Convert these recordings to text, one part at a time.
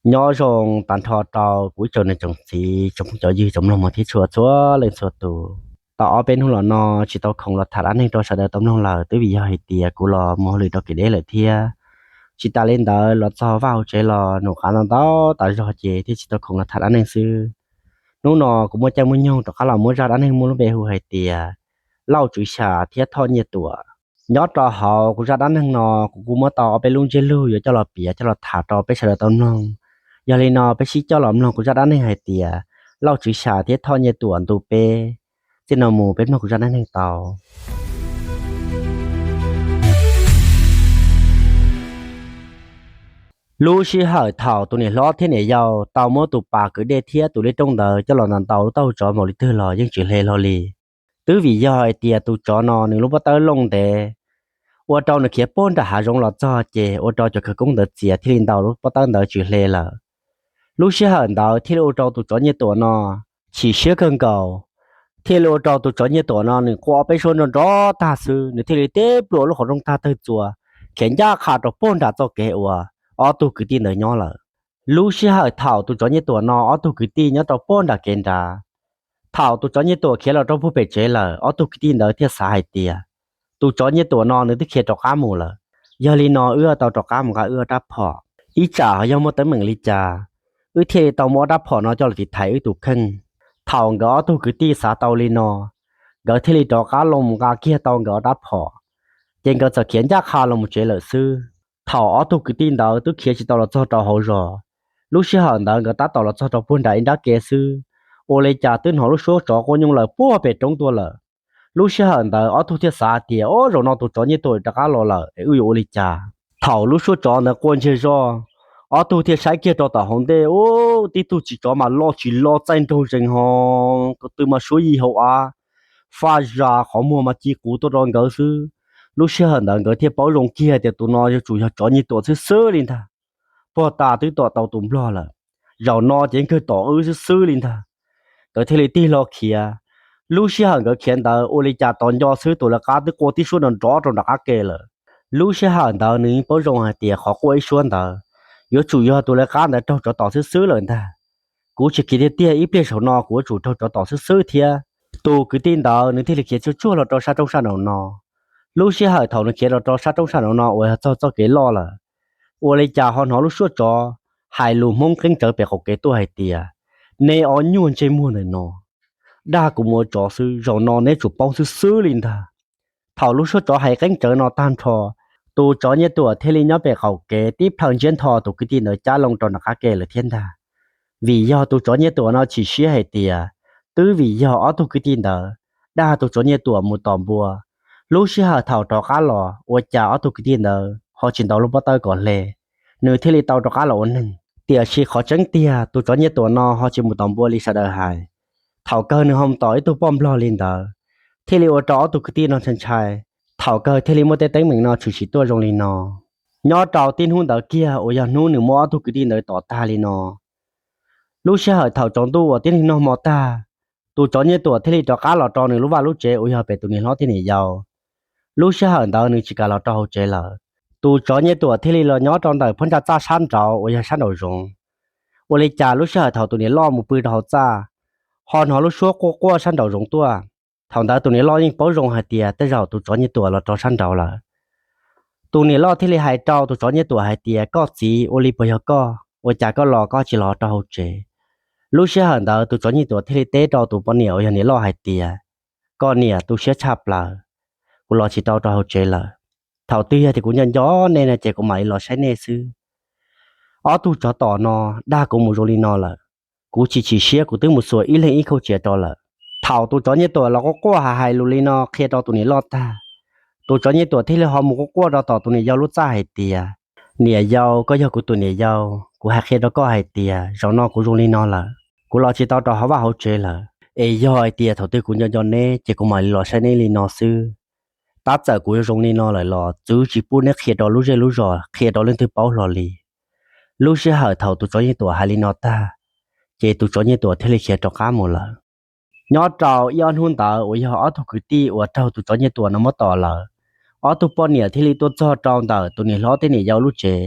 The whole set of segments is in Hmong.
Nyob zoo tag nrho rau kuv ib tsoom niam tsoom txiv, tsoom phooj tsoom ywg, tsoom mloog mus thiab txhua txhua leej txhua tus. Tau ob peb hnub los no tsis tau khoom los tham dab neeg rau sawv daws tau mloog lawm, twb vim yog hais tias kuv los mus hauj lwm rau kev deb lawm thiab. Tsis tas li ntawd los txog vaj hauv tsev los num qav ntau ntau tas zog ces thiaj tsis tau khoom los tham dab neeg xwb. Hnub no kuv muaj caij muaj nyoog rov qab los muab zaj dab neeg muaj lub npe hu hais tias Lauj Tswv Xyas thiab Thoj Nyiaj Tuam. Nyob rau hauv kuv zaj dab neeg no kuv kuj muab tau ob peb lub ntsiab lus yuav coj los piav coj los tham rau peb sawv daws tau mloog. Yog li no peb sib coj los mloog kuv zaj dab neeg hais tias Lauj Tswv Xyas thiab Thoj Nyiaj Tuam ntu peb. Txij no mus peb mloog kuv zaj dab neeg tau. Lub sij hawm thaum tus niam hlob thiab niam yau tau muab tus pas kwv dej thiab tus liab roob ntawd coj los ntaus ntaus lub taub hau tsov npaum li twg los yeej tsis hle hlo li. Twb vim yog hais tias tus tsov no nws lub pob tawb looj ntev, ua rau nws khiav puag nram hav zoov los txog ces ua rau cov khawv koob ntawd txias thiaj li ntaus lub pob tawb ntawd tsis hle lawm. Lub sij hawm ntawd thiaj li ua rau tus tsov Nyiaj Tuam no chim siab kawg nkaus, thiaj li ua rau tus tsov Nyiaj Tuam no nws quaj ob peb suab nrov nrov tag xwb, nws thiaj li tib pluag lub qhov rooj tag tawg txua, khiav ncaj qha rau puag nram txoj kev uas ob tug kwv tij ntawd nyob lawm. Lub sij hawm thaum tus tsov Nyiaj Tuam no ob tug kwv tij nyob rau puag nram kev nrad, thaum tus tsov Nyiaj Tuam khiav los rau puag pem tsev lawm, ob tug kwv tij ntawd thiaj xav hais tias, tus tsov Nyiaj Tuam no nws twb khiav rov qab mus lawm, yog li no wb yuav tau rov qab mus nqa wb ob rab phom, ib tsam ho yog muaj teeb meem li cas, wb thiaj li tau muab ob rab phom no coj los tiv thaiv wb tus kheej. Thaum nkawd ob tug kwv tij xav tau li no, nkawd thiaj li rov qab los mus nqa kiag tau nkawd ob rab phom, ces nkawd txawm khiav ncaj qha los mus tsev lawm xwb. Thaum ob tug kwv tij ntawd twb khiav tsis tau los txog rau hauv zos, lub sij hawm ntawd nkawd tab tom los txog rau puag nram ib nrab ke xwb, ua li cas twb hnov lub suab tsov quaj nyooj lawm puag pem roob tuaj lawm. Lub sij hawm ntawd ob tug thiaj xav tias, o, zaum no tus tsov Nyiaj Tuam rov qab los lawm es wb yuav ua li cas? Thaum lub suab tsov ntawd quaj ntsiag zog, ob tug thiaj saib kiag rau tom hauv ntej, u, tib tug txiv tsov mas loj tsis loj txaij nraug zees ho, ko tw mas suab yig hauv av, faj zas qhov muag mas ci quv tuaj rau nkawd xwb. Lub sij hawm ntawd nkawd thiaj paub zoo kiag tias tus no yuav tsum yog tsov Nyiaj Tuam xwb xwb li ntag. Puag ta twb tom tau tus nplog lawm, zaum no ces yeej kawg tom wb xwb xwb li ntag. Nkawd thiaj li tig hlo khiav. Lub sij hawm nkawd khiav ntawd ua li cas tos nco xwb tus lawv qab twb quaj tib suab nrov nrov rau nram qab ke lawm. Lub sij hawm ntawd nws yeej paub zoo hais tias qhov quaj ib suab ntawd yuav tsum yog tus lawv qab ntawd raug tsov tom xwb xwb lawm ntag. Kuv tsis khiav tiag tiag, ib pliag saum no kuv yuav tsum raug tsov tom xwb xwb thiab. Tus kwv tij ntawd nws thiaj li khiav tsuag tsuag los rau sab roob sab nraum no. Lub sij hawm thaum nws khiav los rau sab roob sab nraum no uas yog txog txoj kev loj lawm, ua li cas ho hnov lub suab tsov hais lus Hmoob qeeb tsawv pem qaum kev tuaj hais tias, nej ob nyuag ntsej muag ntawm no, dag kuv mus ua tsov xwb, zaum no neb tsum poob xwb xwb li ntag. Thaum lub suab tsov hais qeeb tsawv no tag nrho, tus tsov Nyiaj Tuam thiaj li nyob pem qaum kev tib plhaw ntsiab ntho tus kwv tij ntawd cab loo rau nram qab ke lawm thiab ntag. Vim yog tus tsov Nyiaj Tuam no chim siab hais tias, twb vim yog ob tug kwv tij ntawd dag tus tsov Nyiaj Tuam mus tom npua, lub sij hawm thaum rov qab los ua cas ob tug kwv tij ntawd ho tsis ntaus lub pob tawb kom hle, nws thiaj li tau rov qab los ua neeg. Tiam sis qhov tseeb tiag tus tsov Nyiaj Tuam no ho tsis mus tom npua li sawv daws hais. Thaum kawg nws ho mus tom ib tug poj nplog li ntawd, thiaj li ua rau ob tug kwv tij no ntshai ntshai. Thaum kawg thiaj li muaj tej teeb meem no tshwm sim tuaj zoo li no. Nyob rau tib hnub ntawd kiag uas yog hnub nws muab ob tug kwv tij ntawd tom tag li no, lub sij hawm thaum tsaus ntuj uas tib neeg noj hmo tag, tus tsov Nyiaj Tuam thiaj li rov qab los rau nws lub vaj lub tsev uas yog pem tus niam hlob thiab niam yau. Lub sij hawm ntawd nws tsis kam los rau hauv tsev lawm. Tus tsov Nyiaj Tuam thiaj li los nyob rau ntawm phab ntsa txaj sab nraud uas yog sab nraum zoov. Ua li cas lub sij hawm thaum tus niam loj mus pw rau hauv txaj, ho hnov lub suab quaj quaj sab nraum zoov tuaj. Thaum ntawd tus niam loj yeej paub zoo hais tias tej zaum tus tsov Nyiaj Tuam los rau sab nraud lawm. Tus niam loj thiaj li hais rau tus tsov Nyiaj Tuam hais tias, koj txiv, ua li puas yog koj? Ua cas koj los koj tsis los rau hauv tsev? Lub sij hawm ntawd tus tsov Nyiaj Tuam thiaj li teb rau tus poj niam uas yog niam loj hais tias, koj niam, tu siab tshaj plaws, kuv los tsis tau rau hauv tsev lawm. Thaum twg yog tias kuv nco nco nej no ces kuv mam li los saib nej xwb. Ob tug tsov tom no dag kuv mus zoo li no lawm, kuv tsis chim siab, kuv twb mus xuas ib leeg ib khauj tsiav rau lawm. Thaum tus tsov Nyiaj Tuam los quaj quaj hais hais lus li no qhia rau tus niam loj tag, tus tsov Nyiaj Tuam thiaj li ho mus quaj quaj rau tom tus niam yau lub txaj hais tias, niam yau, koj yog kuv tus niam yau, kuv hais qhia rau koj hais tias zaum no kuv zoo li no lawm, kuv los tsis tau rau hauv vaj hauv tsev lawm. Es yog hais tias thaum twg kuv nco nco neb ces kuv mam li los saib neb li no xwb. Tab txawm kuv yuav zoo li no lawm los txwv tsis pub neb qhia rau lub zej lub zos, qhia rau leej twg paub hlo li. Lub sij hawm thaum tus tsov Nyiaj Tuam hais li no tag, ces tus tsov Nyiaj Tuam thiaj li khiav rov qab mus lawm. Nyob rau ib ob hnub ntawd uas yog ob tug kwv tij uas raug tus tsov Nyiaj Tuam no muab tom lawm, ob tug poj niam thiaj li tuaj txog rau ntawm tus niam hlob thiab niam yau lub tsev.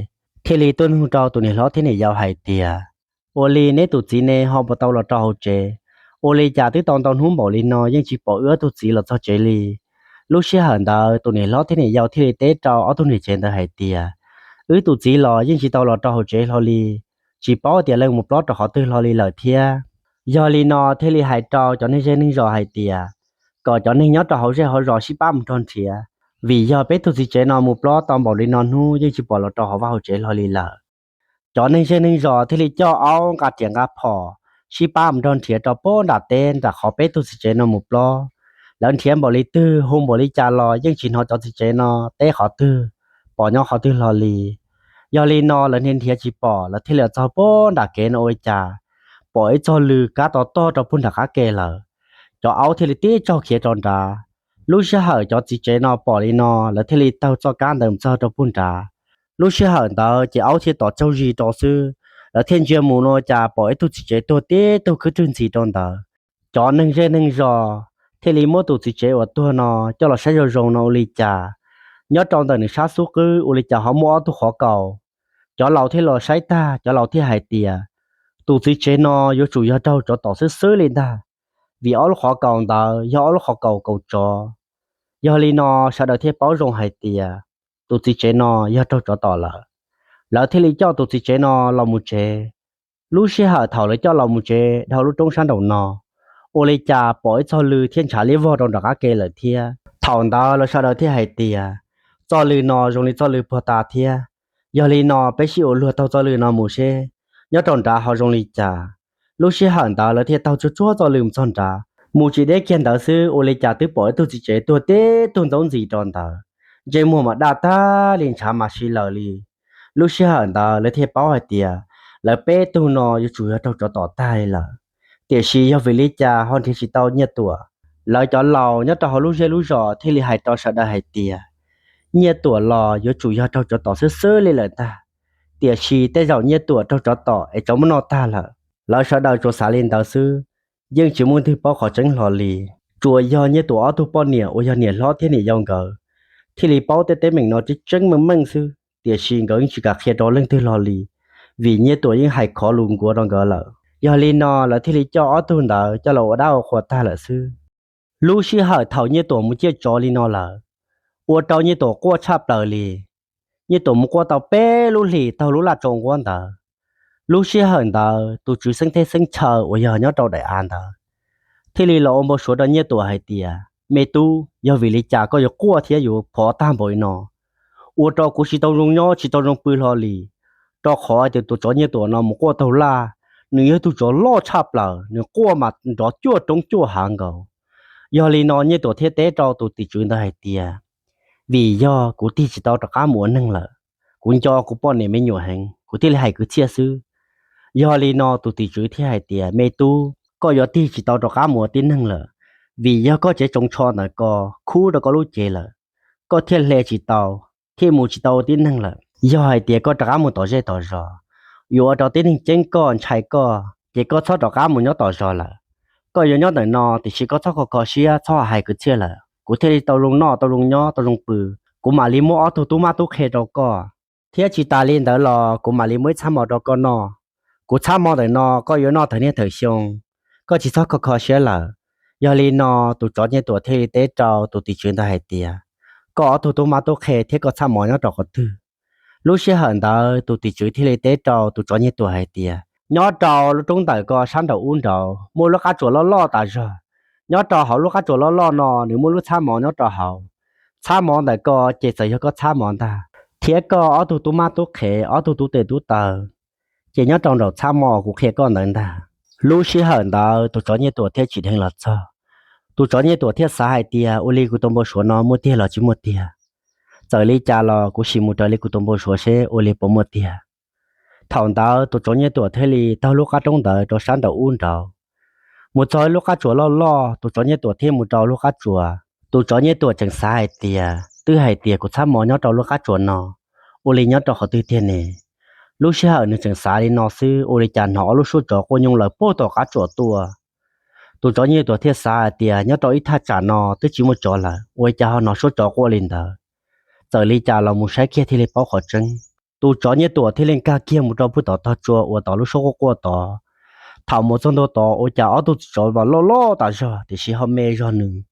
thiaj li tuaj nug rau tus niam hlob thiab niam yau hais tias, ua li neb tus txiv ne ho puas tau los rau hauv tsev? Ua li cas twb tau ntau hnub npaum li no yeej tsis pom wb ob tug txiv los txog tsev li? Lub sij hawm ntawd tus niam hlob thiab niam yau thiaj li teb rau ob tug niam tsev ntawd hais tias, wb tus txiv los yeej tsis tau los rau hauv tsev hlo li, tsis paub tias leej mus plob rau qhov twg hlo li lawm thiab. Yog li no thiaj li hais rau cov neeg zej neeg zos hais tias, kom cov neeg nyob rau hauv zej hauv zos sib pab mus nrog nrhiav, vim yog peb tug txiv tsev no mus plob tau npaum li no hnub yeej tsis pom los rau hauv vaj hauv tsev hlo li lawm. Cov neeg zej neeg zos thiaj li coj aub nqa riam nqa phom sib pab mus nrog nrhiav rau puag nram teb nram qhov peb tug txiv tsev no mus plob. Lawv nrhiav npaum li twg hu npaum li cas los yeej tsis hnov cov txiv tsev no teb qhov twg, pom nyob qhov twg hlo li. Yog li no lawv nrhiav nrhiav tsis pom, lawv thiaj li txog puag nram kev no ua li cas pom ib txog lw kab to tog rau puag nram qab ke lawm. Cov aub thiaj li tib tsaug khiav rau nrad. Lub sij hawm cov txiv tsev no pom li no, lawv thiaj li taug txoj kab ntawd mus txog rau puag nrad. Lub sij hawm ntawd ces aub thiaj tom tsaug zis rau xwb, lawv thiaj ntsia mus no cas pom ib tug txiv tsev tuag tib tug khwb rwg ntxhi rau ntawd. Cov neeg zej neeg zos thiaj li muab tus txiv tsev uas tuag no coj los saib zoo zoo no ua li cas, nyob rau ntawm nws sab xub qwb ua li cas ho muaj ob tug qhov kaus. Cov laus thiaj los saib tag, cov laus thiaj hais tias, tus txiv tsev no yuav tsum yog raug tsov tom xwb xwb li ntag, vim ob lub qhov kaus ntawd yog ob lub qhov kaus kaus tsov. Yog li no sawv daws thiaj paub zoo hais tias, tus txiv tsev no yog raug tsov tom lawm. Lawv thiaj li coj tus txiv tsev no los mus tsev. Lub sij hawm thaum lawv coj los mus tsev dhau lub roob sab nraum no, ua li cas pom ib txog lw thiab ntshav liab vog rau nram qab ke lawm thiab. Thaum ntawd lawv sawv daws thiaj hais tias, txoj lw no zoo li txoj lw puag ta thiab. Yog li no peb sib ua luag taug txoj lw no mus seb nyob rau nrad ho zoo li cas. Lub sij hawm ntawd lawv thiaj taug tsuag tsuag txoj lw mus txog nrad, mus tsis deb kiag ntawd xwb ua li cas twb pom ib tug txiv tsev tuag tib tug ntxoov ntxim rau ntawd, ntsej muag mas daj tag li ntshav mas si lawm li. Lub sij hawm ntawd lawv thiaj paub hais tias, lawv peb tug no yuav tsum yog raug tsov tom tag li lawm. Tiam sis yog vim li cas ho nrhiav tsis tau Nyiaj Tuam? Lawv cov laus nyob rau hauv lub zej lub zos thiaj li hais rau sawv daws hais tias, Nyiaj Tuam los yuav tsum yog raug tsov tom xwb xwb li lawm ntag. Tiam sis tej zaum Nyiaj Tuam raug tsov tom es tsov muab noj tag lawm. Lawv sawv daws tsuas xav li ntawd xwb, yeej tsis muaj leej twg paub qhov tseeb hlo li. Tsuas yog Nyiaj Tuam ob tug poj niam uas yog niam hlob thiab niam yau nkawd thiaj li paub tej teeb meem no tseeb tseeb meej meej xwb, tiam sis nkawd yeej tsis kam qhia rau leej twg hlo li, vim Nyiaj Tuam yeej hais khov lus nkuav rau nkawd lawm. Yog li no lawv thiaj li coj ob tug ntawd coj los ua dab ua qhua tag lawm xwb. Lub sij hawm thaum Nyiaj Tuam mus ciaj tsov li no lawm, ua rau Nyiaj Tuam quaj tshaj plaws li. Nyiaj Tuam mus quaj tau peb lub hlis taug lub laj tso nquab ntawd. Lub sij hawm ntawd tus tswv xeeb teb xeeb chaw uas yog nyob rau daim av ntawd thiaj li los ua npau suav rau Nyiaj Tuam hais tias, me tub, yog vim li cas koj yuav quaj thiab yuav phov tag npaum li no? Ua rau kuv tsis tau zoo nyob tsis tau zoo pw hlo li, rau qhov tias tus tsov Nyiaj Tuam no mus quaj taug laj, nws yog tus tsov loj tshaj plaws, nws quaj mas nrov cuaj roob cuaj hav nkaus. Yog li no Nyiaj Tuam thiaj teb rau tus tim tswv ntawd hais tias, vim yog kuv tig tsis tau rov qab mus ua neeg lawm, kuv nco kuv poj niam me nyuam heev, kuv thiaj li hais kwv txhiaj xwb. Yog li no tus tim tswv thiaj hais tias, me tub, koj yuav tig tsis tau rov qab mus ua tib neeg lawm, vim yog koj tsev tsoos tsho ntawm ko khub rau koj lub cev lawm, koj thiaj hle tsis tau, thiaj mus tsis tau ua tib neeg lawm. Yog hais tias koj rov qab mus tom zej tom zos, yuav ua rau tib neeg ceeb koj ntshai koj, ces koj txhob rov qab mus nyob tom zos lawm. Koj yuav nyob ntawm no tiam sis koj txhob kho kho siab, txhob hais kwv txhiaj lawm, kuv thiaj li tau zoo noj tau zoo nyob tau zoo pw. Kuv mam li muab ob tug tub mab tub qhe rau koj, thiab tsis tas li ntawd los kuv mam li muab ib txhab mov rau koj noj. Kuv txhab mov ntawm no koj yuav noj tawm niaj tawm xyoo, koj tsis txhob kho kho siab lawm. Yog li no tus tsov Nyiaj Tuam thiaj li teb rau tus tim tswv ntawd hais tias, koj ob tug tub mab tub qhe thiab koj txhab mov nyob rau qhov twg? Lub sij hawm ntawd tus tim tswv thiaj li teb rau tus tsov Nyiaj Tuam hais tias, nyob rau lub roob ntawm ko sab nraum ub nraud muaj lub qab tsuas loj loj tas zog. Nyob rau hauv lub qab tsuas loj loj no nws muaj lub txhab mov nyob rau hauv. Txhab mov ntawm ko ces txawm yog koj txhab mov ntag, thiab koj ob tug tub mab tub qhe, ob tug tub tes tub taw, ces nyob rau nraum txhab mov kuv qhia koj ntawd ntag. Lub sij hawm ntawd tus tsov Nyiaj Tuam thiaj tsim dheev los txog. Tus tsov Nyiaj Tuam thiaj xav hais tias, ua li kuv tus npau suav no muaj tiag los tsis muaj tiag? Txawm li cas los kuv sim mus raws li kuv tus npau suav seb ua li puas muaj tiag. Thaum ntawd tus tsov Nyiaj Tuam thiaj li taug lub qab roob ntawd rau sab nraum ub nraud. Mus txog lub qab tsuas loj loj, tus tsov Nyiaj Tuam thiaj mus rau lub qab tsuas. Tus tsov Nyiaj Tuam tseem xav hais tias, twb hais tias kuv txhab mov nyob rau lub qab tsuas no, ua li nyob rau qhov twg tiag ne? Lub sij hawm nws tseem xav li no xwb ua li cas hnov ob lub suab tsov quaj nyooj lawm puag tom qab tsuas tuaj. Tus tsov Nyiaj Tuam thiaj xav hais tias, nyob rau ib thaj tsam no twb tsis muaj tsov lawm, ua li cas ho hnov suab tsov quaj li ntawd? Txawm li cas los mus saib kiag thiaj li paub qhov tseeb. Tus tsov Nyiaj Tuam thiaj li nkag kiag mus rau puag tom tog tsua uas tom lub suab quaj quaj tod. Thaum mus txog ntua tod ua cas ob tug txiv tsov mas loj loj tas zog tiam sis ho me zog nws.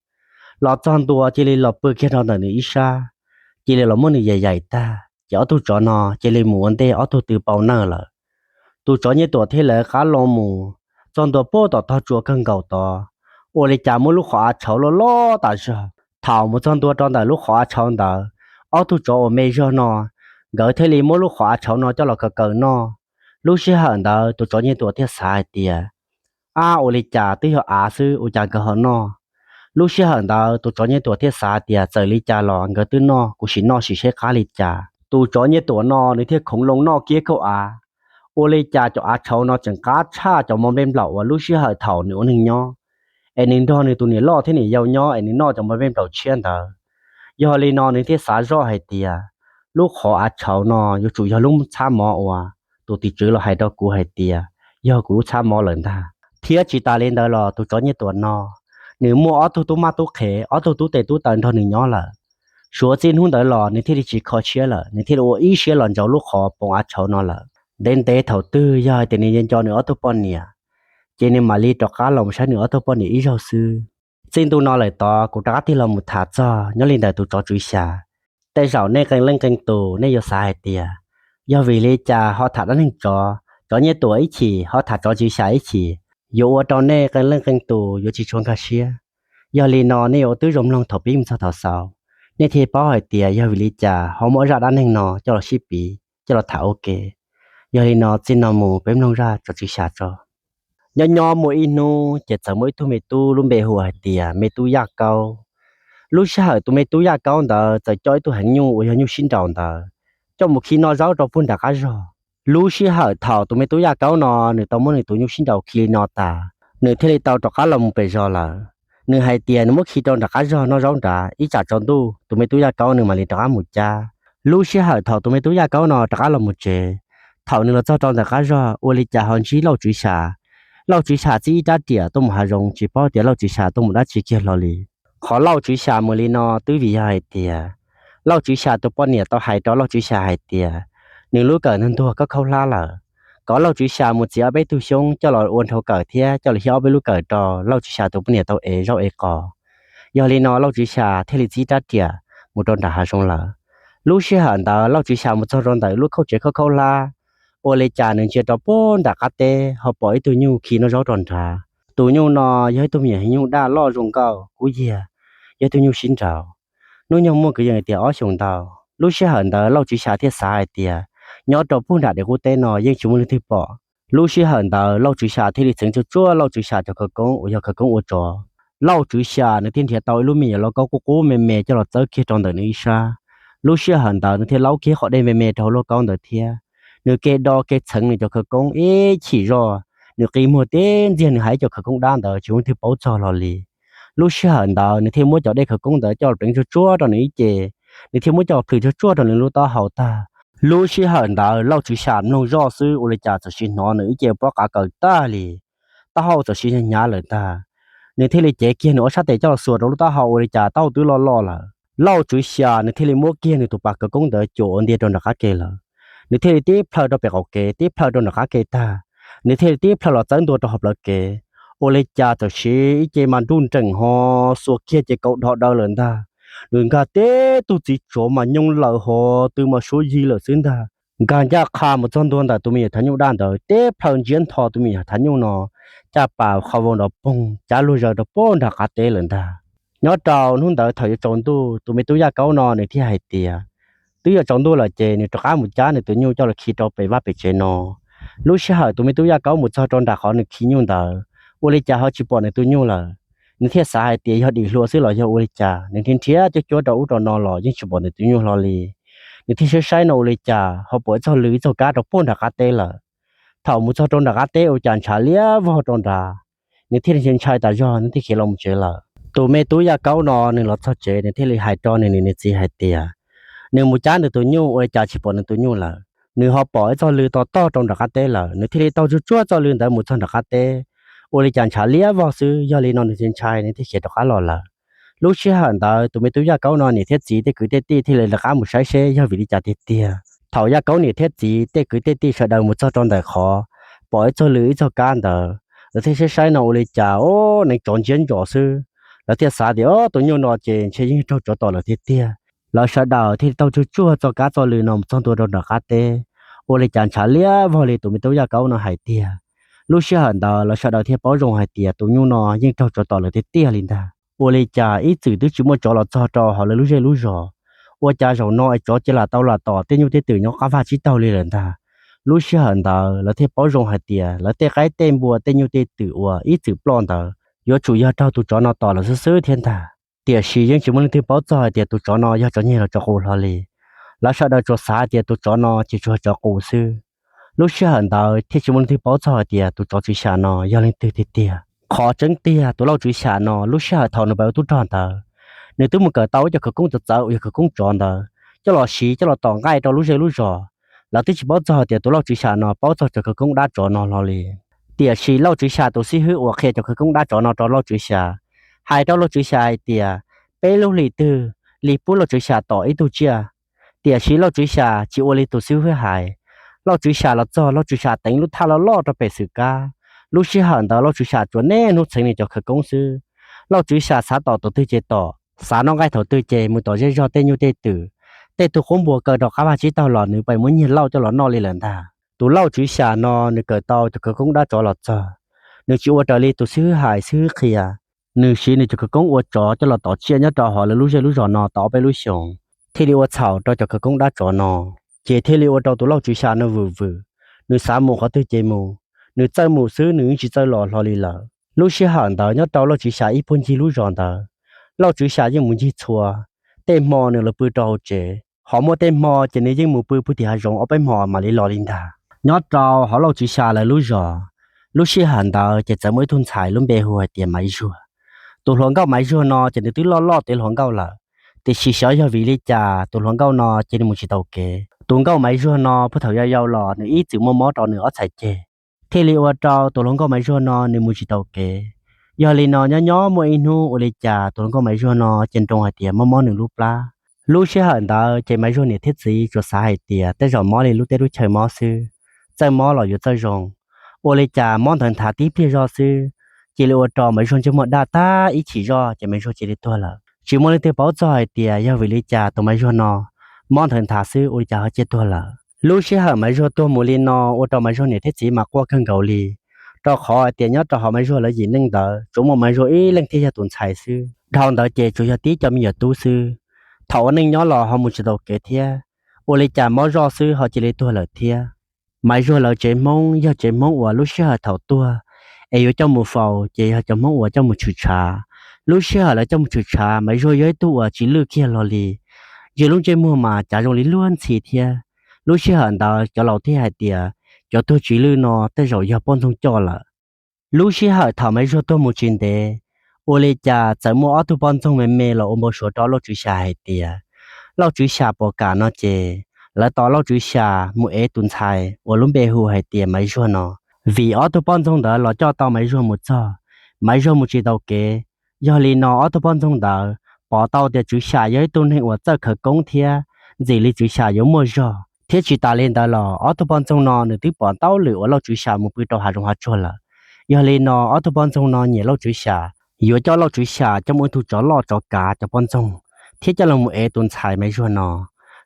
Los txog ntua cia li los pw kiag rau ntawm nws ib sab, cia li los muab nws yaim yaim tag ces ob tug tsov no cia li mus ua ntej ob tug tw pau nawj lawm. Tus tsov Nyiaj Tuam thiaj lawv qab los mus txog ntua puag tom tog tsua kawg nkaus tod, ua li cas muaj lub qhov av tshauv loj loj tas zog. Thaum mus txog ntua rau ntawm lub qhov av tshauv ntawd, ob tug tsov uas me zog no, nkawd thiaj li muab lub qhov av tshauv no coj los kaw kaw noj. Lub sij hawm ntawd tus tsov Nyiaj Tuam thiaj xav hais tias, ab, ua li cas twb yog av xwb ua cas nkawd ho noj? Lub sij hawm ntawd tus tsov Nyiaj Tuam thiaj xav tias txawm li cas los nkawd twb noj, kuv sim noj sim seb qab li cas. Tus tsov Nyiaj Tuam no nws thiaj khoov loo noj kiag kauj av. Ua li cas cov av tshauv no tseem qab tshaj cov mov nplej nplaum uas lub sij hawm thaum nws ua neeg nyob, es nws nrog nws tus niam loj thiab niam yau nyob es nws noj cov mov nplej nplaum tshiab ntawd. Yog li no nws thiaj xav zoj hais tias, lub qhov av tshauv no yuav tsum yog lub txhab mov uas tus tim tswv los hais rau kuv hais tias yog kuv lub txhab mov lawm ntag. Thiab tsis tas li ntawd los tus tsov Nyiaj Tuam no, nws muaj ob tug tub mab tub qhe, ob tug tub tes tub taw nrog nws nyob lawm. Suav txij hnub ntawd los nws thiaj li tsis kho siab lawm, nws thiaj li ua ib siab los ntsaum lub qhov poov av tshauv no lawm. Ntev ntev thaum twg yog hais tias nws nco nws ob tug poj niam, ces nws mam li rov qab los mus saib nws ob tug poj niam ib zaug xwb. Txij ntu no lawm tod kuv rov qab tig los mus tham txog nyob li ntawm tus tsov Tswv Xya. Tej zaum nej qee leej qee tus nej yuav xav hais tias, yog vim li cas ho tham dab neeg tsov, tsov Nyiaj Tuam ib chim, ho tham tsov Tswv Xya ib chim, yuav ua rau nej qee leej qee tus yuav tsis tshua nkag siab. Yog li no nej yuav twb zoo mloog thaum pib mus txog thaum xaus, nej thiaj paub hais tias yog vim li cas ho muab zaj dab neeg no coj los sib piv coj los tham ua ke. Yog li no txij no mus peb mloog zaj tsov Tswv Xya tso. Nyob nyob muaj ib hnub ces txawm muaj ib tug me tub lub npe hu hais tias me tub Yaj Kaub. Lub sij hawm tus me tub Yaj Kaub ntawd txawm coj ib tug heev nyuj uas yog nyuj sib nraus ntawd coj mus khi noj zaub rau puag nram qab zog. Lub sij hawm thaum tus me tub Yaj Kaub no nws tau muab nws tus nyuj sib nraus khi li no tas, nws thiaj li tau rov qab los mus pem zos lawm. Nws hais tias nws muab khi rau nram qab zog noj zaub nrad, ib tsam tsaus ntuj tus me tub Yaj Kaub nws mam li rov qab mus cab. Lub sij hawm thaum tus me tub Yaj Kaub no rov qab los mus tsev, thaum nws los txog rau ntawm qab zog ua li cas ho ntsib Lauj Tswv Xya. Lauj Tswv Xya txib ib rab riam tuaj mus hav zoov, tsis paub tias Lauj Tswv Xya tuaj mus dab tsi kiag hlo li. Qhov Lauj Tswv Xya mus li no twb vim yog hais tias Lauj Tswv Xya tus poj niam tau hais rau Lauj Tswv Xya hais tias nws lub kawm ntuag ntuag khaub khaub hlab lawm, kom Lauj Tswv Xya mus txiav ob peb tug xyoob coj los ua nrhau kawm thiab coj los hiab ob peb lub kawm rau Lauj Tswv Xya tus poj niam tau ev zaub ev qos. Yog li no Lauj Tswv Xya thiaj li txib rab riam mus rau nram hav zoov lawm. Lub sij hawm ntawd Lauj Tswv Xya mus txog rau ntawm lub khaub tsev khaub khaub hlab, ua li cas nws ntsia rau puag nram qab teb ho pom ib tug nyuj khi noj zaub rau nrad. Tus nyuj no yog ib tug me nyuam heev nyuj daj loj zoo nkauj kub yiag, yog ib tug nyuj sib nraus. Hnub nyoog muaj kwv yees tias ob xyoos ntau. Lub sij hawm ntawd Lauj Tswv Xya thiaj xav hais tias nyob rau puag nram dej qub teb no yeej tsis muaj leej twg pom. Lub sij hawm ntawd Lauj Tswv Xya thiaj li txheev tsuaj tsuaj Lauj Tswv Xya cov khawv koob uas yog khawv koob ua tsov. Lauj Tswv Xya nws thiaj nrhiav tau ib lub me nyuam lauj kaub qub qub me me coj los txawb kiag rau ntawm nws ib sab. Lub sij hawm ntawd nws thiaj laub kiag qhov dej me me rau hauv lauj kaub ntawd thiab. Nws ke do ke txheev nws cov khawv koob ib chim zoj, nws qi muag tib ntxiag nws hais cov khawv koob dab ntawd tsis muaj leej twg paub txog hlo li. Lub sij hawm ntawd nws thiaj muab cov dej khawv koob ntawd coj los pleev tsuaj tsuaj rau nws ib ce, nws thiaj muab coj plhws tsuaj tsuaj rau nws lub taub hau tag. Lub sij hawm ntawd Lauj Tswv Xya mloog zoj xwb ua li cas txawm sim hnov nws ib ce pob qav kaws tag li, taub hau txawm sim hnyav lawm ntag. Nws thiaj li cev kiag nws ob sab tes coj los xuas rau lub taub hau ua li cas taub hau twb loj loj lawm. Lauj Tswv Xya nws thiaj li muab kiag nws tus pas khawv koob ntawd cuam ua ntiag rau nram qab ke lawm. Nws thiaj li tib plhaw rau pem qaum kev, tib plhaw rau nram qab ke tag, nws thiaj li tib plhaw los txawb ntua rau hauv plawv kev. Ua li cas txawm sim ib ce mas nruj nreem ho xuas kiag ces kaus dhos daws lawm ntag. Nws nkag tib tug txiv tsov mas nyooj lawm ho tw mas suab yig lawm xwb ntag. Nkag ncaj qha mus txog ntua ntawm tus me nyuam thav nyuj daj ntawd, tib plhaw ntsiab ntho tus me nyuam thav nyuj no caj pas qhov vau nrov poog cav luag zaws rau puag nram qab teb lawm ntag. Nyob rau hnub ntawd thaum yuav tsaus ntuj tus me tub Yaj Kaub no nws thiaj hais tias twb yuav tsaus ntuj lawm ces nws rov qab mus cab nws tus nyuj coj los khi rau pem vaj pem tsev no. Lub sij hawm tus me tub Yaj Kaub mus txog rau nram qhov nws khi nyuj ntawd, ua li cas ho tsis pom nws tus nyuj lawm. Nws thiaj xav hais tias yog dim hlua xwb los yog ua li cas, nws thiaj nrhiav cuab cuab rau ub rau no los yeej tsis pom nws tus nyuj hlo li. Nws thiaj saib saib no ua li cas ho pom ib txog lw ib txog kab rau puag nram qab teb lawm. Thaum mus txog rau nram qab teb ua cas ntshav liab vog rau nrad, nws thiaj li ntshai tas zog nws thiaj khiav los mus tsev lawm. Tus me tub Yaj Kaub no nws los txog tsev nws thiaj li hais rau nws niam nws txiv hais tias nws mus cab nws tus nyuj ua li cas tsis pom nws tus nyuj lawm. Nws ho pom ib txog lw to tog rau nram qab teb lawm, nws thiaj li taug tsuag tsuag txoj lw ntawd mus txog nram qab teb, ua li cas ntshav liab vog xwb. Yog li no nws thiaj ntshai nws thiaj khiav rov qab los lawm. Lub sij hawm ntawd tus me tub Yaj Kaub no niam thiab txiv tej kwv tej tij thiaj li rov qab mus saib seb yog vim li cas tiag tiag. Thaum Yaj Kaub niam thiab txiv tej kwv tej tij sawv daws mus txog rau ntawm qhov pom ib txog lw ib txog kab ntawd, lawv thiaj saib saib no ua li cas ob neev tsov ntsiab ntsos xwb. Lawv thiaj xav tias ob tus nyuj no ces ntshe yeej raug tsov tom lawm tiag tiag. Lawv sawv daws thiaj li taug tsuag tsuag txoj kab txoj lw no mus txog ntua rau nram qab teb. Ua li cas ntshav liab vog li tus me tub Yaj Kaub no hais tiag. Lub sij hawm ntawd lawv sawv daws thiaj paub zoo hais tias tus nyuj no yeej raug tsov tom lawm tiag tiag li ntag. Ua li cas ib txwm twb tsis muaj tsov los txog rau hauv lawv lub zej lub zos, ua cas zaum no es tsov cia li tau los tom tej nyuj tej twm nyob qab vaj tsib taug li lawm ntag. Lub sij hawm ntawd lawv thiaj paub zoo hais tias lawv tej qaib tej npua tej nyuj tej twm uas ib txwm ploj ntawd yuav tsum yog raug tus tsov no tom lawm xwb xwb thiab ntag. Tiam sis yeej tsis muaj leej twg paub txog hais tias tus tsov no yog tsov nyiag los tsov qus hlo li. Lawv sawv daws tsuas xav hais tias tus tsov no ces tsuas yog tsov qus xwb. Lub sij hawm ntawd thiaj tsis muaj leej twg paub txog hais tias tus tsov tswv xyam no yog leej twg tiag tiag. Qhov tseeb tiag tus Lauj Tswv Xyam no lub sij hawm thaum nws pib ua tub rog ntawd, nws twb mus kawm tau ib co khawv koob txawv txawv uas yog khawv koob tsov ntawd coj los siv coj los tom nqaij rau lub zej lub zos. Lawv twb tsis paub txog tias tus Lauj Tswv Xyam no paub txog cov khawv koob dab tsov no hlo li. Tiam sis Lauj Tswv Xyam tus xib hwb uas qhia cov khawv koob dab tsov no rau Lauj Tswv Xyam, hais rau Lauj Tswv Xyam hais tias peb lub hlis twg li pub Lauj Tswv Xyam tom ib tug tsiaj. Tiam sis Lauj Tswv Xyam tsis ua li tus xib hwb hais. Lauj Tswv Xyam los txog, Lauj Tswv Xyam teev lub thaj loj loj rau pem xwm kab. Lub sij hawm ntawd Lauj Tswv Xyam tsuas niaj hnub txheev nws cov khawv koob xwb. Lauj Tswv Xyam xav tom tus twg ces tom, xav noj nqaij thaum twg ces mus tom zej zog tej nyuj tej twm. Tej tug qub npua kaw rau qab vaj tsib taug los nws pheej muab nyiag lauj coj los noj li lawm ntag. Tus Lauj Tswv Xyam no nws kawm tau cov khawv koob dab tsov los txog, nws tsis ua raws li tus xib hwb hais xib hwb qhia. Nws siv nws cov khawv koob ua tsov coj los tom tsiaj nyob rau hauv lawv lub zej lub zos no tau ob peb lub xyoos, thiaj li ua txhaum rau cov khawv koob dab tsov no. Ces thiaj li ua rau tus Lauj Tswv Xyam no vwm vwm, nws xav mus qhov twg ces mus, nws txawj mus xwb nws yeej tsis txawj los hlo li lawm. Lub sij hawm ntawd nyob rau Lauj Tswv Xyam ib puag ncig lub zos ntawd, Lauj Tswv Xyam yeej mus ncig txhua. Tej hmo nws los pw rau hauv tsev, ho muaj tej hmo ces nws yeej mus pw puag tim hav zoov ob peb hmo mam li los li ntag. Nyob rau hauv Lauj Tswv Xyam lawv lub zos, lub sij hawm ntawd ces txawm muaj ib tug ntxhais lub npe hu hais tias Maiv Zuag. Tus hluas nkauj Maiv Zuag no ces nws twb loj loj tev hluas nkauj lawm, tiam sis xyov yog vim li cas tus hluas nkauj no cia li mus tsis taus kev. Tus nkauj Maiv Zuag no puag thaum yau yau los nws ib txwm muaj mob rau nws ob txhais ceg, thiaj li ua rau tus hluas nkauj Maiv Zuag no nws mus tsis taus kev. Yog li no nyob nyob muaj ib hnub ua li cas tus hluas nkauj Maiv Zuag no ces nroo hais tias mob mob nws lub plab. Lub sij hawm ntawd ces Maiv Zuag niam thiab txiv tsuas xav hais tias tej zaum mob li lub teb lub chaw mob xwb, txawj mob los yuav txawj zoo. Ua li cas mob ntawd nthav tib pliag zoj xwb, cia li ua rau Maiv Zuag ntsej muag daj tag ib chim zoj ces Maiv Zuag cia li tuag lawm. Tsis muaj leej twg paub txog hais tias yog vim li cas tus Maiv Zuag no mob ntawd nthav xwb ua li cas ho cia tuag lawm. Lub sij hawm Maiv Zuag tuag mus li no ua rau Maiv Zuag niam thiab txiv mas quaj kawg nkaus li, rau qhov hais tias nyob rau hauv Maiv Zuag lawv yim neej ntawd tsuas muaj Maiv Zuag ib leeg thiaj yog tus ntxhais xwb. Dhau ntawd ces tsuas yog tib co me nyuam tub xwb, thaum ua neej nyob los ho mus tsis taus kev thiab. Ua li cas mob zoj xwb ho cia li tuag lawm thiab. Maiv Zuag lawv tsev Hmoob yog tsev Hmoob uas lub sij hawm thaum tuag es yuav coj mus faus ces yog cov Hmoob uas coj mus tshwm tshav. Lub sij hawm lawv coj mus tshwm tshav Maiv Zuag yog ib tug uas tsis lwj kiag hlo li, ntshe lub ntsej muag mas cav zoo li luag ntxhi thiab. Lub sij hawm ntawd cov laus thiaj hais tias cov tuag tsis lwj no tej zaum yog poj ntxoog coj lawm. Lub sij hawm thaum Maiv Zuag tuag mus tsis ntev, ua li cas txawm muaj ob tug poj ntxoog me me los ua npau suav rau Lauj Tswv Xyas hais tias Lauj Tswv Xyas puas kam no ces lawv tos Lauj Tswv Xyas mus ev tus ntxhais uas lub npe hu hais tias Maiv Zuag no. Vim ob tug poj ntxoog ntawd los coj tau Maiv Zuag mus txog, Maiv Zuag mus tsis taus kev. Yog li no ob tug poj ntxoog ntawd pom tau tias Tswv Xyas yog ib tug neeg uas txawj khawv koob thiab ntxim li Tswv Xyas yuav muaj zog. Thiab tsis tas li ntawd los ob tug poj ntxoog no nws twb pom ntau lwm uas Lauj Tswv Xyas mus pw rau hav zoov hav tsuag lawm. Yog li no ob tug poj ntxoog no nyiam Lauj Tswv Xyas, yuav coj Lauj Tswv Xyas coj mus ib tug tsov loj tsov kav cov poj ntxoog, thiab coj los mus ev tus ntxhais Maiv Zuag no.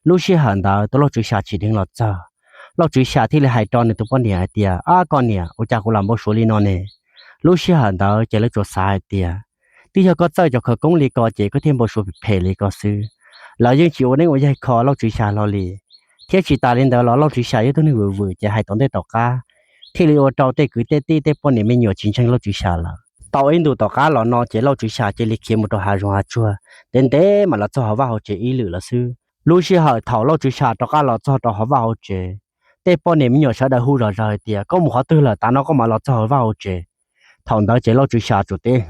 Lub sij hawm ntawd tus Lauj Tswv Xyas tsim dheev los txog. Lauj Tswv Xyas thiaj li hais rau nws tus poj niam hais tias, Ab koj niam, ua cas kuv lam npau suav li no ne? Lub sij hawm ntawd ces lawv tsuas xav hais tias, twb yog koj txawj cov khawv koob li ko ces koj thiaj npau suav phem li ko xwb. Lawv yeej tsis ua neeb ua yaig kho Lauj Tswv Xyas hlo li. Thiab tsis tas li ntawd los Lauj Tswv Xyas yog tug neeg vwm vwm ces hais tom ntej tom qab, thiaj li ua rau tej kwv tej tij tej poj niam me nyuam tsis ntseeg Lauj Tswv Xyas lawm. Tau ib ntus tom qab los no ces Lauj Tswv Xyas cia li khiav mus rau hav zoov hav tsuag, ntev ntev mam los txog hauv vaj hauv tsev ib lwm lawm xwb. Lub sij hawm thaum Lauj Tswv Xyas rov qab los txog rau hauv vaj hauv tsev, tej poj niam me nyuam sawv daws hu zom zaws hais tias, Koj mus qhov twg lawm, tav no koj mam los txog hauv vaj hauv tsev? Thaum ntawd ces Lauj Tswv Xyas tsuas teb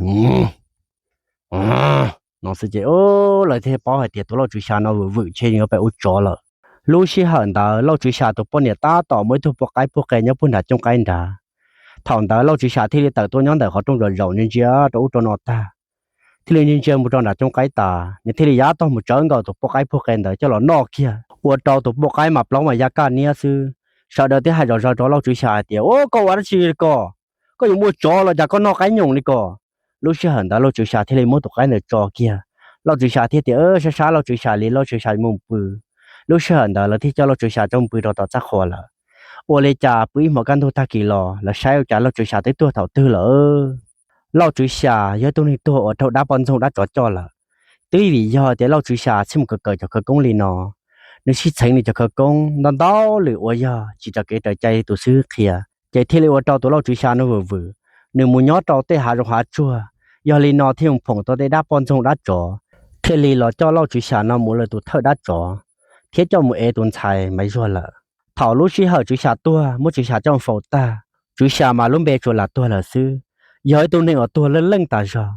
no xwb ces lawv thiaj paub hais tias tus Lauj Tswv Xyas no vwm vwm ntshe yuav pem ua tsov lawm. Lub sij hawm ntawd Lauj Tswv Xyas tus poj niam tab tom muaj ib tug poj qaib pug qe nyob puag nram cooj qaib nrad. Thaum ntawd Lauj Tswv Xyas thiaj li tawm tuaj nyob ntawm qhov rooj zaum zaum ntsia ntsia rau ub rau no tag, thiaj li ntsia ntsia mus rau nram cooj qaib tas, nws thiaj li yav tog mus tsawv nkaus tus poj qaib pug qe ntawd coj los noj kiag. ua rau tus poj qaib mas plaub mas ya kaj niab xwb. Sawv daws thiaj hais zom zaws rau Lauj Tswv Xya hais tias, Ua, koj ua dab tsi ko? Koj yuav muaj tsov los cas koj noj qaib nyoos li ko? Lub sij hawm ntawd Lauj Tswv Xya thiaj li muab tus qaib ntawd tso kiag. Lauj Tswv Xya thiaj tias, Sab sab Lauj Tswv Xya li, Lauj Tswv Xya mus pw. Lub sij hawm ntawd lawv thiaj coj Lauj Tswv Xya coj pw rau tom txaj qhua lawm. Ua li cas pw ib hmos kaj ntug tag kis los lawv saib ua cas Lauj Tswv Xya twb tuag thaum twg lawm. Lauj Tswv Xya yog ib tug neeg tuag uas raug dab poj ntxoog dab tsov coj lawm. Twb vim yog tias Lauj Tswv Xya txhiaj mus kawm kawm cov khawv koob li no, nws sib txheev nws cov khawv koob ntau ntau lwm uas yog tsis raws kev raws cai tus xib hwb qhia, ces thiaj li ua rau tus Lauj Tswv Xya no vwm vwm, nws mus nyob rau tej hav zoov hav tsuag. Yog li no thiaj mus phoom tau tej dab poj ntxoog dab tsov, thiaj li los coj Lauj Tswv Xya no mus ua lawv tus thawj dab tsov, thiab coj mus ev tus ntxhais Maiv Zuag lawm. Thaum lub sij hawm Tswv Xya tuag muab Tswv Xya coj faus tag, Tswv Xya mas lub npe tsuas lam tuag lawm xwb, yog ib tug neeg uas tuag leej leej tas zog.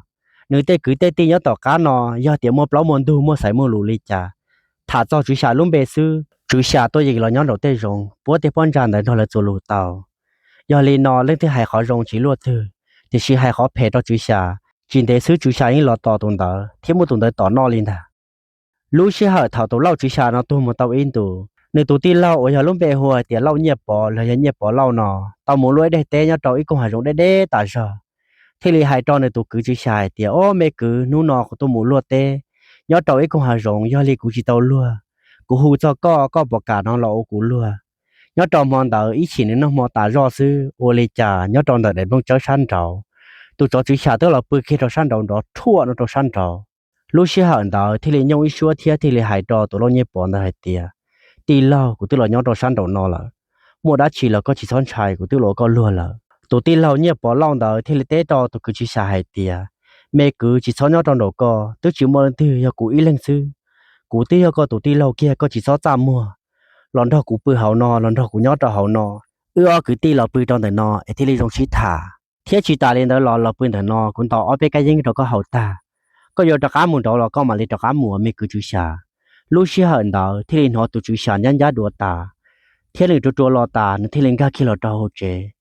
Nws tej kwv tej tij nyob tom qab no yog tias muaj plaub muaj ntug muaj xaiv muaj lus li cas, tham txog Tswv Xya lub npe xwb Tswv Xya tuaj yeem los nyob nraum tej zoov puab tej phab ntsa ntawd nrog lawv txuas lus tau. Yog li no leej twg hais qhov zoo tsis luaj twg, tiam sis hais qhov phem rau Tswv Xya, tsis ntev xwb Tswv Xya yeej los tos tus ntawd thiab muab tus ntawd tom noj li ntag. Lub sij hawm thaum tus Lauj Tswv Xya no tuag mus tau ib ntus, nws tus tij laug uas yog lub npe hu hais tias Lauj Nyiaj Pov los yog Nyiaj Pov Lauj no tau mus luaj ib daim teb nyob rau ib koog hav zoov deb deb tas zog, thiaj li hais rau nws tus kwv Tswv Xya hais tias, Ob, me kwv, hnub no kuv tuaj mus luaj teb nyob rau ib koog hav zoov, yog li kuv tsis tau luag, kuv hu txog koj, koj puas kam no los ua kuv luag? Nyob rau hmo ntawd ib chim nws noj hmo tas zoj xwb, ua li cas nyob rau ntawm daim nplooj tsawb sab nraud, tus tsov Tswv Xya twb los pw kiag rau sab nraud nrov rhuaj no rau sab nraud. Lub sij hawm ntawd thiaj li nyooj ib suab thiab thiaj li hais rau tus Lauj Nyiaj Pov ntawd hais tias, Tij laug, kuv twb los nyob rau sab nraum no lawm, muaj dab tsi los koj tsis txhob ntshai, kuv twb los ua koj luag lawm. Tus tij laug Nyiaj Pov Lauj ntawd thiaj li teb rau tus kwv Tswv Xya hais tias, Me kwv, tsis txhob nyob rau nraum ko, twb tsis muaj leej twg, yog kuv ib leeg xwb. Kuv twb yog koj tus tij laug kiag, koj tsis txhob txaj muag, los nrog kuv pw hauv no, los nrog kuv nyob rau hauv no. Wb ob kwv tij los pw rau ntawm no es thiaj li zoo sib tham. Thiab tsis tas li ntawd los los pw ntawm no, kuv ntaus ob peb kab yeeb rau koj haus tag, koj yuav rov qab mus nraud los koj mam li rov qab mus, me kwv Tswv Xya. Lub sij hawm ntawd thiaj li hnov tus Tswv Xya ncab ncab dua tas, thiab nws rua rua los tas nws thiaj li nkag kiag los rau hauv tsev.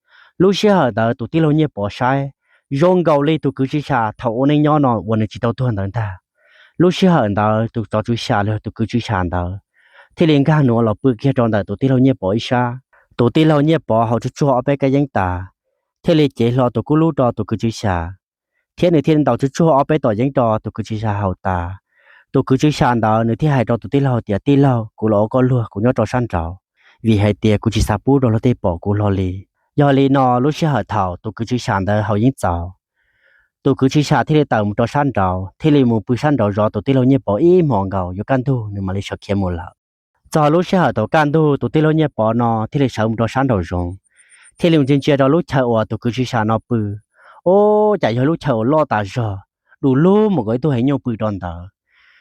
Lub sij hawm ntawd tus tij laug Nyiaj Pov saib zoo nkaus li tus kwv Tswv Xya thaum ua neej nyob no uas nws tsis tau tuag ntawd ntag. Lub sij hawm ntawd tus tsov Tswv Xya los tus kwv Tswv Xya ntawd thiaj li nkag nuav los pw kiag rau ntawm tus tij laug Nyiaj Pov ib sab. Tus tij laug Nyiaj Pov haus tsuag tsuag ob peb kab yeeb tas, thiaj li cev hlo tus kub lub rau tus kwv Tswv Xya, thiab nws thiaj li ntaus tsuag tsuag ob peb tom yeeb rau tus kwv Tswv Xya haus tas. Tus kwv Tswv Xya ntawd nws thiaj hais rau tus tij laug tias, Tij laug, kuv los ua koj luag, kuv nyob rau sab nraud, vim hais tias kuv tsis xav pub rau luag tej pom kuv hlo li. Yog li no lub sij hawm thaum tus kwv Tswv Xya ntawd haus yeeb txaus, tus kwv Tswv Xya thiaj li tawm mus rau sab nraud, thiaj li mus pw sab nraud zov tus tij laug Nyiaj Pov ib hmos nkaus, yuav kaj ntug nws mam li sawv khiav mus lawm. Txog lub sij hawm thaum kaj ntug tus tij laug Nyiaj Pov no thiaj li sawv mus rau sab nraum zoov, thiaj li mus ntsia ntsia rau lub chaw uas tus kwv Tswv Xya no pw. Ub, cas yog lub chaw uas loj tas zog, du lug mus nkaus ib tug heev nyuj pw rau ntawd.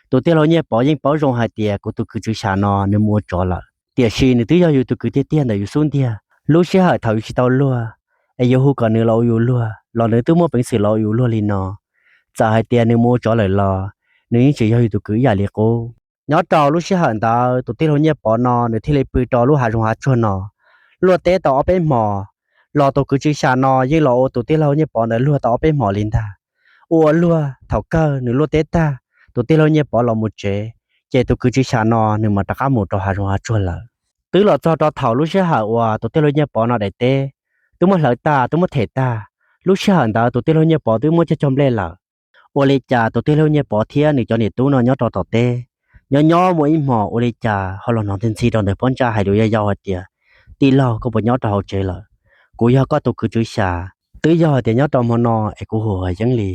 Tus tij laug Nyiaj Pov yeej paub zoo hais tias kuv tus kwv Tswv Xya no nws mus ua tsov lawm, tiam sis nws twb yog yus tus kwv tiag tiag ntawm yus xub ntiag. Lub sij hawm thaum yus tsis tau luag, es yus hu kom nws los ua yus luag los nws twb muaj peev xwm los ua yus luag li no. Txawm hais tias nws mus ua tsov lawm los nws yeej tseem yog yus tus kwv ib yam li qub. Nyob rau lub sij hawm ntawd tus tij laug Nyiaj Pov no nws thiaj li pw rau lub hav zoov hav tsuag no luaj teb tau ob peb hmos, los tus kwv Tswv Xya no yeej los ua tus tij laug Nyiaj Pov ntawd luag tau ob peb hmos li ntag. Ua luag thaum kawg nws luaj teb tag, tus tij laug Nyiaj Pov los mus tsev, ces tus kwv Tswv Xya no nws mam rov qab mus rau hav zoov hav tsuag lawm. Twb los txog rau thaum lub sij hawm uas tus tij laug Nyiaj Pov no daim teb twb muab hlawv tag, twb muab them tag. Lub sij hawm ntawd tus tij laug Nyiaj Pov twb muab cog cog nplej lawm. Ua li cas tus tij laug Nyiaj Pov thiab nws cov niam tub no nyob rau tom teb, nyob nyob muaj ib hmos ua li cas ho los hnov ntxhi ntxhi rau ntawm pob ntsaj hais lus yau yau hais tias, Tij laug, koj puas nyob rau hauv tsev lawm? Kuv yog koj tus kwv Tswv Xya. Twb yog hais tias nyob rau hmo no es kuv huam huam yeeb li,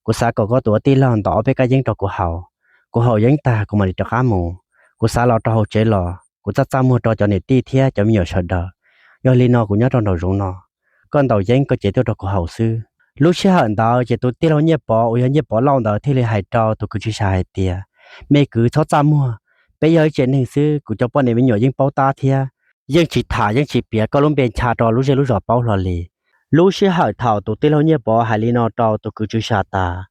kuv xav kom koj tus ua tij laug ntaus ob peb kab yeeb rau kuv haus. Kuv haus yeeb tag kuv mam li rov qab mus. Kuv xav los rau hauv tsev los kuv txaj txaj muag rau cov niam tij thiab cov me nyuam sawv daws. Yog li no kuv nyob rau nraum zoov no, koj ntaus yeeb koj cev tuaj rau kuv haus xwb. Lub sij hawm ntawd ces tus tij laug Nyiaj Pov uas yog Nyiaj Pov Lauj ntawd thiaj li hais rau tus kwv Tswv Xya hais tias, Me kwv, txhob txaj muag, peb yog ib tsev neeg xwb, kuv cov poj niam me nyuam yeej paub tab thiab, yeej tsis tham yeej tsis piav koj lub npe ncha rau lub zej lub zos paub hlo li. Lub sij hawm thaum tus tij laug Nyiaj Pov hais li no rau tus kwv Tswv Xya tas,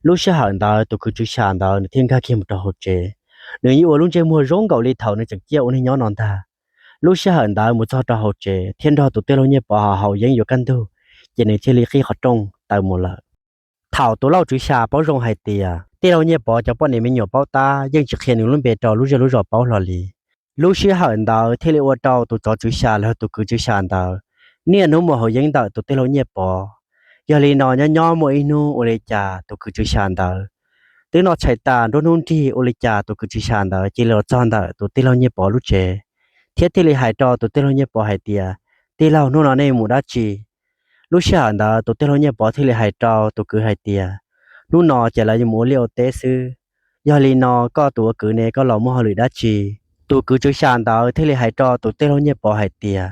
lub sij hawm ntawd tus kwv Tswv Xya ntawd nws thiaj nkag kiag mus rau hauv tsev. Nws yeej ua lub ntsej muag zoo nkaus li thaum nws tseem ciaj ua neej nyob no ntag. Lub sij hawm ntawd mus txog rau hauv tsev thiab nrog tus tij laug Nyiaj Pov haus haus yeeb yuav kaj ntug, ces nws thiaj li qhib qhov rooj tawm mus lawm. Thaum tus Lauj Tswv Xya paub zoo hais tias tij laug Nyiaj Pov cov poj niam me nyuam paub tab yeej tsis qhia nws lub npe rau lub zej lub zos paub hlo li. Lub sij hawm ntawd thiaj li ua rau tus tsov tswv xya los tus kwv tswv xya ntawd niaj hnub mus haus yeeb ntawm tus tij laug Nyiaj Pov. Yog li no nyob nyob muaj ib hnub ua li cas tus kwv tswv xya ntawd twb noj tshais tas nruab hnub nrig, ua li cas tus kwv tswv xya ntawd cia li los txog ntawm tus tij laug Nyiaj Pov lub tsev, thiab thiaj li hais rau tus tij laug Nyiaj Pov hais tias, Tij laug, hnub no nej mus dab tsi? Lub sij hawm ntawd tus tij laug Nyiaj Pov thiaj li hais rau tus kwv hais tias, Hnub no ces lawv yuav mus ua liaj ua teb xwb. Yog li no koj tus ua kwv ne, koj los muaj hauj lwm dab tsi? Tus kwv tswv xya ntawd thiaj li hais rau tus tij laug Nyiaj Pov hais tias,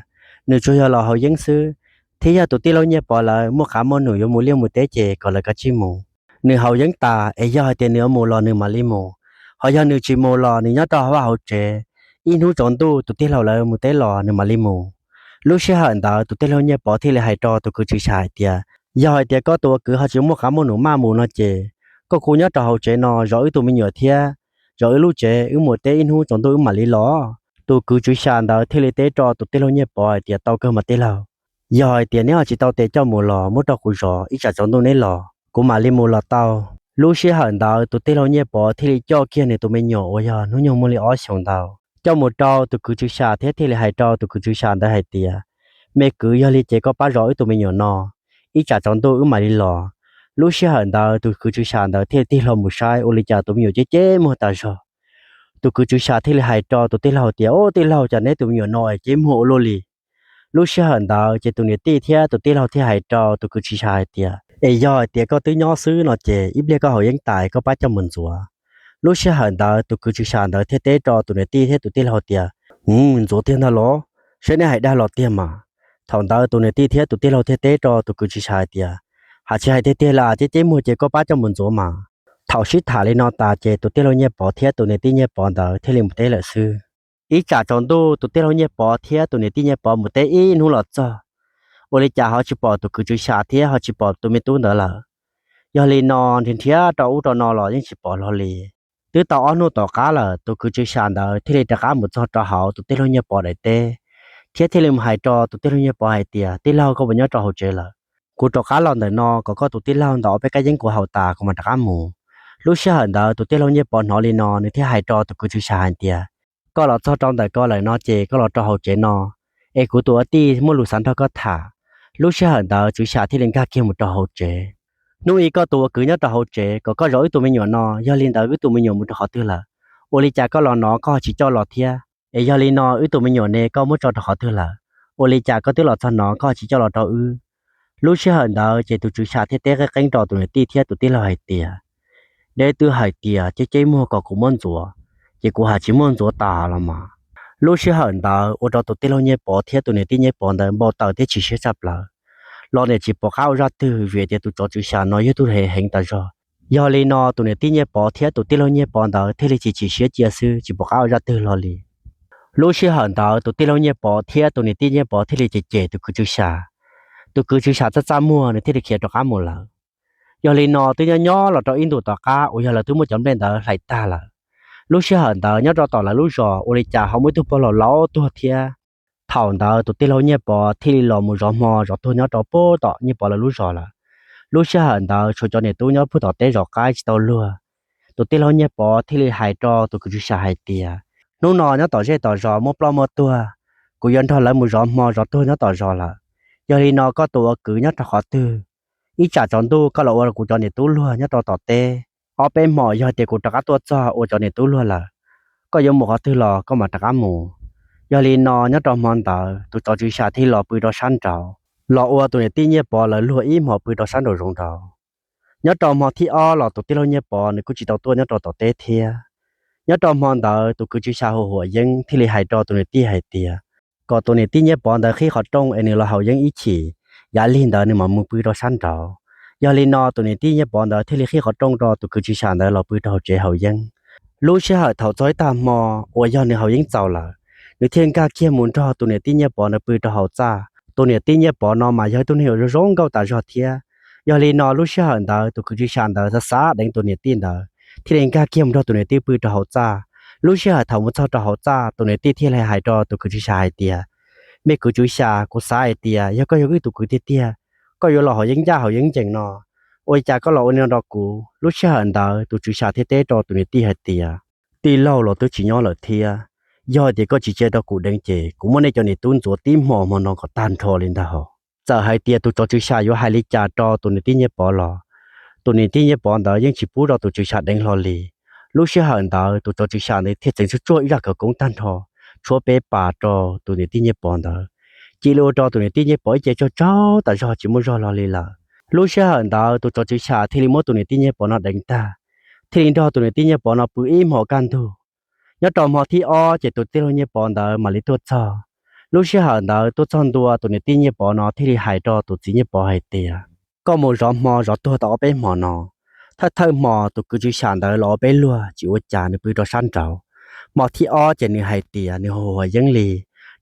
Nws tsuas yog los haus yeeb xwb, thiab yog tus tij laug Nyiaj Pov lawv muaj qav muaj num yuav mus liaj mus teb ces kom lawv kav tsij mus. Nws haus yeeb tas es yog hais tias nws yuav mus los nws mam li mus, ho yog nws tsis mus los nws nyob rau hauv vaj hauv tsev, ib hnub tsaus ntuj tus tij laug lawv mus teb los nws mam li mus. Lub sij hawm ntawd tus tij laug Nyiaj Pov thiaj li hais rau tus kwv tswv xya hais tias, Yog hais tias koj tus ua kwv ho tsis muaj qav muaj num maj mus no ces koj kuj nyob rau hauv tsev no zov wb tus me nyuam thiab zov wb lub tsev, wb mus teb ib hnub tsaus ntuj wb mam li los. Tus kwv tswv xya ntawd thiaj li teb rau tus tij laug Nyiaj Pov hais tias, Tau kawg mas tij laug, yog hais tias neb ho tsis tau tes coj mus los muab rau kuv zov, ib tsam tsaus ntuj neb los kuv mam li mus los tau. Lub sij hawm ntawd tus tij laug Nyiaj Pov thiaj li coj kiag nws tus me nyuam uas yog hnub nyoog muaj li ob xyoos ntau coj mus rau tus kwv tswv xya thiab thiaj li hais rau tus kwv tswv xya ntawd hais tias, Me kwv, yog li ces koj pab zov wb tus me nyuam no, ib tsam tsaus ntuj wb mam li los. Lub sij hawm ntawd tus kwv tswv xya ntawd thiaj li tig hlo mus saib ua li cas tus me nyuam ceb ceb muag tas zog. Tus kwv tswv xya thiaj li hais rau tus tij laug tias, Ub, tij laug, cas neb tus me nyuam no es ceb muag ua luaj li? Lub sij hawm ntawd ces tus niam tij thiab tus tij laug thiaj hais rau tus kwv tswv xya hais tias, Es yog hais tias koj twb nyob xwb no ces ib pliag koj haus yeeb tas koj pab coj mus ntxuav. Lub sij hawm ntawd tus kwv tswv xya ntawd thiaj teb rau tus niam tij thiab tus tij laug tias, Ub, ntxuav tiag ntag los? Saib neb hais dag los tiag mas. Thaum ntawd tus niam tij thiab tus tij laug thiaj teb rau tus kwv tswv xya hais tias, Hais tsis hais tiag tiag li, ceb ceb muag ces koj pab coj mus ntxuav mas. Thaum sib tham li no tas ces tus tij laug Nyiaj Pov thiab tus niam tij Nyiaj Pov ntawd thiaj li mus teb lawm xwb. Ib tsam tsaus ntuj tus tij laug Nyiaj Pov thiab tus niam tij Nyiaj Pov mus teb ib hnub los txog, ua li cas ho tsis pom tus kwv tswv xya thiab ho tsis pom tus me tub ntawd lawm. Yog li no nrhiav nrhiav rau ub rau no los yeej tsis pom hlo li. Twb tau ob hnub tom qab lawm tus kwv tswv xya ntawd thiaj li rov qab mus txog rau hauv tus tij laug Nyiaj Pov daim teb, thiab thiaj li mus hais rau tus tij laug Nyiaj Pov hais tias, Tij laug, koj puas nyob rau hauv tsev lawm? Kuv rov qab los ntawm no kom koj tus tij laug ntawm ob peb kab yeeb kuv haus tas kuv mam rov qab mus. Lub sij hawm ntawd tus tij laug Nyiaj Pov hnov li no nws thiaj hais rau tus kwv tswv xya hais tias, Koj los txog rau ntawm ko lawm no ces koj los rau hauv tsev no, es kuv tus ua tij muaj lus xav nrog koj tham. Lub sij hawm ntawd tswv xya thiaj li nkag kiag mus rau hauv tsev. Hnub ib koj tus ua kwv nyob rau hauv tsev kom koj zov wb tus me nyuam no, yog li ntawd wb tus me nyuam mus rau qhov twg lawm? Ua li cas koj los no koj ho tsis coj los thiab? Es yog li no wb tus me nyuam ne koj muab tso rau qhov twg lawm? Ua li cas koj twb los txog no koj ho tsis coj los rau wb? Lub sij hawm ntawd ces tus tswv xya thiaj teb qeeb qeeb rau tus niam tij thiab tus tij laug hais tias, Deb twb hais tias ceb ceb muag kom kuv muab ntxuav, ces kuv hais tsis muaj ntxuav tas los mas. Lub sij hawm ntawd ua rau tus tij laug Nyiaj Pov thiab tus niam tij Nyiaj Pov ntawd npau taws thiab chim siab tshaj plaws, los niam tsis pom qab ua zaj twg vim tias tus tsov tswv xya no yog tug heev heev tas zog. Yog li no tus niam tij Nyiaj Pov thiab tus tij laug Nyiaj Pov ntawd thiaj li chim chim siab cia xwb tsis pom qab ua zaj twg hlo li. Lub sij hawm ntawd tus tij laug Nyiaj Pov thiab tus niam tij Nyiaj Pov thiaj li cem cem tus kwv tswv xya. Tus kwv tswv xya txaj txaj muag nws thiaj li khiav rov qab mus lawm. Yog li no twb nyob nyob los rau ib ntus tom qab uas yog lawv twb muab cov nplej ntawd hlais tag lawm. Lub sij hawm ntawd nyob rau tom lawv lub zos ua li cas ho muaj ib tug pog laus laus tuag thiab. Thaum ntawd tus tij laug Nyiaj Pov thiaj li los mus zov hmo zov tuag nyob rau puag tom Nyiaj Pov lawv lub zos lawm. Lub sij hawm ntawd tshuav cov niam tub nyob puag tom teb zov qaib tsis tau luag. Tus tij laug Nyiaj Pov thiaj li hais rau tus kwv tswv xya hais tias, Hnub no nyob tom zej tom zos muaj ploj muaj tuag, kuv yuav nrog lawv mus zov hmo zov tuag nyob tom zos lawm. Yog li no koj tus ua kwv nyob rau qhov twg? Ib tsam tsaus ntuj koj los ua kuv cov niam tub luag nyob rau tom teb. Ob peb hmo yog tias kuv rov qab tuaj txog ua cov niam tub luag lawm, koj yuav mus qhov twg los koj mam rov qab mus. Yog li no nyob rau hmo ntawd tus tsov tswv xya thiaj los pw rau sab nraud, los ua tus niam tij Nyiaj Pov lawv luag ib hmo pw rau sab nraum zoov nraud. Nyob rau hmo thib ob los tus tij laug Nyiaj Pov nws kuj tsis tau tuaj nyob rau tom teb thiab. Nyob rau hmo ntawd tus kwv tswv xya hu huam yeeb thiaj li hais rau tus niam tij hais tias, kom tus niam tij Nyiaj Pov ntawd qhib qhov rooj es nws los haus yeeb ib chim, yav lig ntawd nws mam mus pw rau sab nraud. Yog li no tus niam tij Nyiaj Pov ntawd thiaj li qhib qhov rooj rau tus kwv tswv xya ntawd los pw rau hauv tsev haus yeeb. Lub sij hawm thaum txog ib tag hmo uas yog nws haus yeeb txaus lawm, nws thiaj nkag kiag mus nrog tus niam tij Nyiaj Pov ntawd pw rau hauv txaj. Tus niam tij Nyiaj Pov no mas yog ib tug neeg uas zoo nkauj tas zog thiab. Yog li no lub sij hawm ntawd tus kwv tswv xya ntawd xav xav deev tus niam tij ntawd, thiaj li nkag kiag mus nrog tus niam tij pw rau hauv txaj. Lub sij hawm thaum mus txog rau hauv txaj tus niam tij thiaj li hais rau tus kwv tswv xya hais tias, Me kwv tswv xya, kuv xav hais tias yog koj yog wb tus kwv tiag tiag, koj yuav los haus yeeb ncaj haus yeeb ncees no, ua li cas koj los ua li no rau kuv? Lub sij hawm ntawd tus tswv xya thiaj teb rau tus niam tij hais tias, Tij laug los twb tsis nyob lawm thiab, Yog tias koj tsis cia rau kuv deev ces kuv muab nej cov niam tub ntxuav tib hmo hmo no kom tag nrho li ntag hos. Txawm hais tias tus tsov tswv xyas yuav hais li cas rau tus niam tij Nyiaj Pov los, tus niam tij Nyiaj Pov ntawd yeej tsis pub rau tus tswv xyas deev hlo li. Lub sij hawm ntawd tus tsov tswv xyas ntawd thiaj txeev tsuj tsuaj ib zaj khawv koob tag nrho, tshuab peb pas rau tus niam tij Nyiaj Pov ntawd, cia li ua rau tus niam tij Nyiaj Pov ib ce tsaug tsaug tas zog tsis muaj zog hlo li lawm. Lub sij hawm ntawd tus tsov tswv xyas thiaj li muab tus niam tij Nyiaj Pov no deev tag, thiaj li nrog tus niam tij Nyiaj Pov no pw ib hmos kaj ntug. Nyob rau hmo thib ob ces tus tij laug Nyiaj Pov ntawd mam li tuaj txog. Lub sij hawm ntawd tuaj txog ntua tus niam tij Nyiaj Pov no thiaj li hais rau tus txiv Nyiaj Pov hais tias, koj mus zov hmo zov tuag tau ob peb hmo no, thawj thawj hmo tus kwv tswv xyas ntawd los ua peb luag tsis ua cas nws pw rau sab nraud. Hmo thib ob ces nws hais tias nws hu huas yeeb li,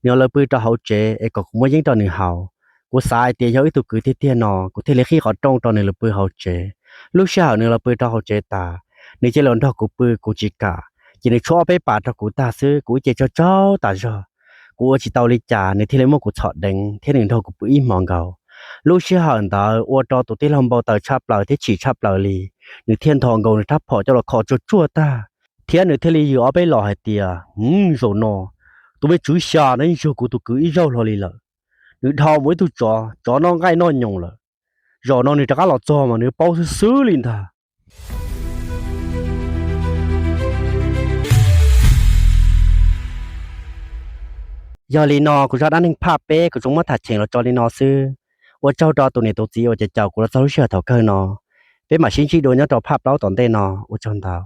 nws yuav lawv pw rau hauv tsev es kom kuv muab yeeb rau nws haus. Kuv xav hais tias yog ib tug kwv tiag tiag no kuv thiaj li qhib qhov rooj rau nws los pw hauv tsev. Lub sij hawm nws los pw rau hauv tsev tas, nws cia li los nrog kuv pw kuv tsis kam, ces nws tshuab ob peb pas rau kuv tag xwb kuv ib ce tsaug tsaug tas zog. Kuv ua tsis tau li cas nws thiaj li muab kuv txhom deev thiab nws nrog kuv pw ib hmos nkaus. Lub sij hawm ntawd ua rau tus tij laug npau taws tshaj plaws thiab chim tshaj plaws li, nws thiaj ntho nkaus nws rab phom coj los kho tsuag tsuag tag, thiab nws thiaj li yws ob peb los hais tias, zaum no tus me tswv xyas no yeej yog kuv tus kwv ib zaug hlo li lawm. Nws dhau mus ib tug tsov, tsov noj nqaij noj nyoos lawm. Zaum no nws rov qab los txog mas nws paub xwb xwb li ntag. Yog li no kuv zaj dab neeg phaj peb kuv tsuas muab tham cheem los tso li no xwb. Ua tsaug rau tus niam tus txiv uas caum kuv los txog lub sij hawm thaum kawg no. Peb mam sib ntsib dua nyob rau phaj plaub tom ntej no. Ua tsaug ntau.